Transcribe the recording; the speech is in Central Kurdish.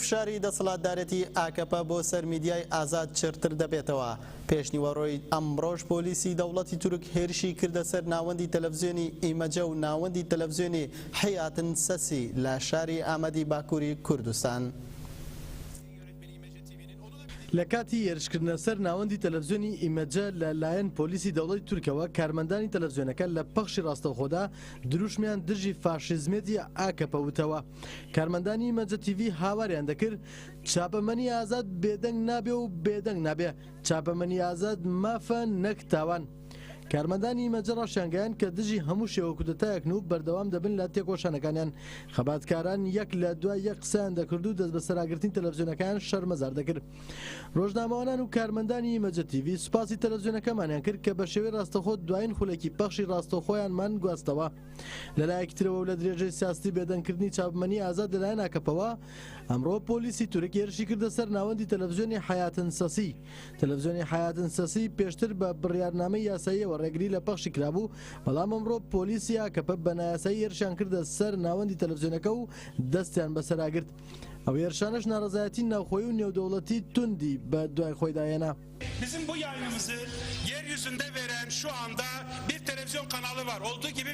فشاری دەسەڵاتدارێتی ئاکەپە بۆ سەر میدیای ئازاد چڕتر دەبێتەوە. پێشنیوەڕۆی ئەمڕۆش پۆلیسی دەوڵەتی تورک هێرشی کردە سەر ناوەندی تەلەفزیۆنی ئیمەجە و ناوەندی تەلەفزیۆنی حیاتن سەسی لە شاری ئامەدی باکووری کوردستان. لە کاتی هێرشکردنە سەر ناوەندی تەلەفزیۆنی ئیمەجە لە لایەن پۆلیسی دەوڵەتی تورکەوە، کارمەندانی تەلەفزیۆنەکە لە پەخشی ڕاستەوخۆدا دروشمیان دژی فاشیزمێتی ئاکەپە وتەوە. کارمەندانی ئیمەجە تیڤی هاواریان دەکرد، چاپەمەنی ئازاد بێدەنگ نابێ و بێدەنگ نابێ، چاپەمەنی ئازاد مافە نەک تاوان. کارمەندانی ئیمەجە ڕاشیانگەیاند کە دژی هەموو شێوە کودەتایەکن و بەردەوام دەبن لە تێکۆشانەکانیان. خەباتکاران یەک لە دوای یەک قسەیان دەکرد و دەستبەسەراگرتنی تەلەفزیۆنەکەیان شەرمەزار دەکرد. ڕۆژنامەوانان و کارمەندانی ئیمەجە تیڤی سوپاسی تەلەفزیۆنەکەمانیان کرد کە بە شێوەی ڕاستەوخۆ دوایین خولەکی پەخشی ڕاستەوخۆیانمان گواستەوە. لەلایەکی ترەوە و لە درێژەی سیاسەتی بێدەنگکردنی چاپەمەنی ئازاد لەلایەن ئاکەپەوە، ئەمڕۆ پۆلیسی تورک هێرشی کردە سەر ناوەندی تەلەفزیۆنی حەیاتن سەسی. تەلەفزیۆنی حەیاتن سەسی پێشتر بە بڕیارنامەی یاساییەوە ڕێگری لە پەخشی کرابوو، بەڵام ئەمڕۆ پۆلیسی ئاکەپە بە نایاسایی هێرشیان کردە سەر ناوەندی تەلەفزیۆنەکە و دەستیان بەسەرا گرت. ئەو هێرشانەش ناڕەزایەتی ناوخۆیی و نێودەوڵەتی توندی بە دوای خۆیدا هێنا. Bizim bu yayınımızı yeryüzünde veren şu anda bir televizyon kanalı var. Olduğu gibi.